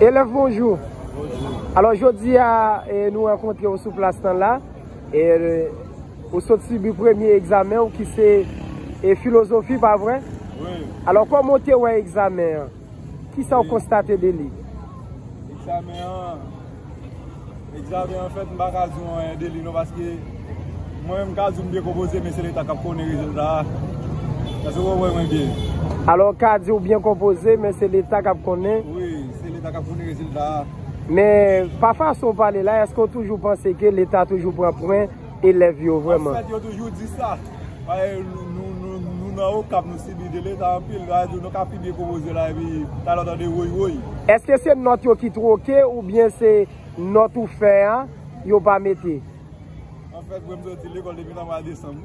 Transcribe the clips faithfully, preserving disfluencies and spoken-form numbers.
Elèv, bonjou. Alò, jodi a, e, nou rankontre w sou plas lan la. E, ou sot sibi premye egzamen w ki se, e, filozofi, pa vre? Wi. Alò, kòman w te wè egzamen an? Kisa w konstate de li? Egzamen an, egzamen an, anfèt, m pa ka di w anyen de li non, paske mwen menm m ka di w m byen konpoze, men se Leta k ap konnen rezilta a. Èske w konprann mwen byen? Alò, w ka di w byen konpoze, men se Leta k ap konnen. Wi, se Leta k ap konnen rezilta a. Men, pa fason w pale la, èske w toujou panse ke Leta toujou pran pwen elèv yo vrèman? Anfèt, yo toujou di sa. Paske nou, nou, nou, nou nan Okap, nou sibi de Leta anpil. Sa vle di nou ka pi byen konpoze la, epi talè w tande woy, woy. Èske se nòt yo ki twoke oubyen se nòt ou fè a, yo pa mete? Anfèt, mwen, m soti lekòl depi nan mwa desanm.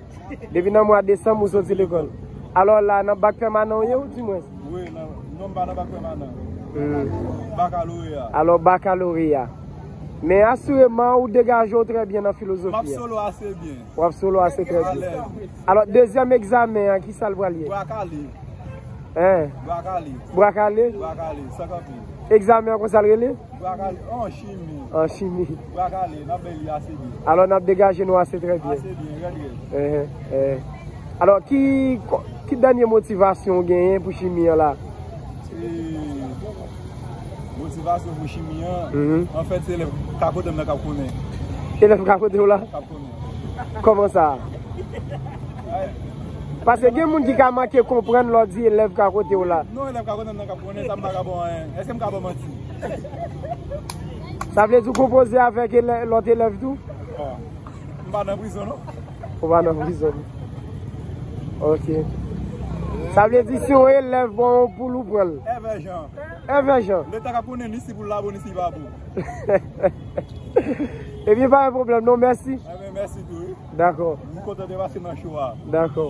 Depi nan mwa desanm, ou soti lekòl. Alò la, nan bak pèmanan w ye, ou di mwen? Wi, nan, non, m pa nan bak pèmanan. Hmm. Bakaloreya. Alò, bakaloreya. Men asireman, ou degaje w trè byen nan filozofi a. M ap solo ase byen. W ap solo ase trè byen. Alèz. Alò, dezyèm egzamen an, kisa l pral ye? Bwa kale. Hein? Bwa kale. Bwa kale? Bwa kale, san kanpe. Egzamen an konsa l rele? Bwa kale, an chimi. An chimi. Bwa kale, n ap bay li ase byen. Alò, n ap degaje nou ase trè byen. Ase byen, rèd, rèd. Ehe, ehe. Alò, ki, ki dènye motivasyon w genyen pou chimi an la? E, motivasyon pou chimi an, mhm, anfèt, se elèv ka kote m nan k ap konnen. Elèv ka kote w la? K ap konnen. Kòman sa? Paske gen moun ki ka manke konprann lè w di elèv ka kote w la. Non, elèv ka kote m nan k ap konnen, sa m pa ka ba w anyen. Èske m ka ba w manti? Sa vle di w konpoze avèk elè-, lòt elèv tou? Bon, m pa nan prizon, non. Ou pa nan prizon. Ok. Sa vle di si yon elèv ba w yon poul ou pran l? Èvè Jan. Èvè Jan. Leta k ap konnen ni si poul la bon, ni si li pa bon. Ebyen, pa gen pwoblèm, non, mèsi. Ebyen, mèsi tou, wi. Dakò. M kontan te pase nan show a. Dakò.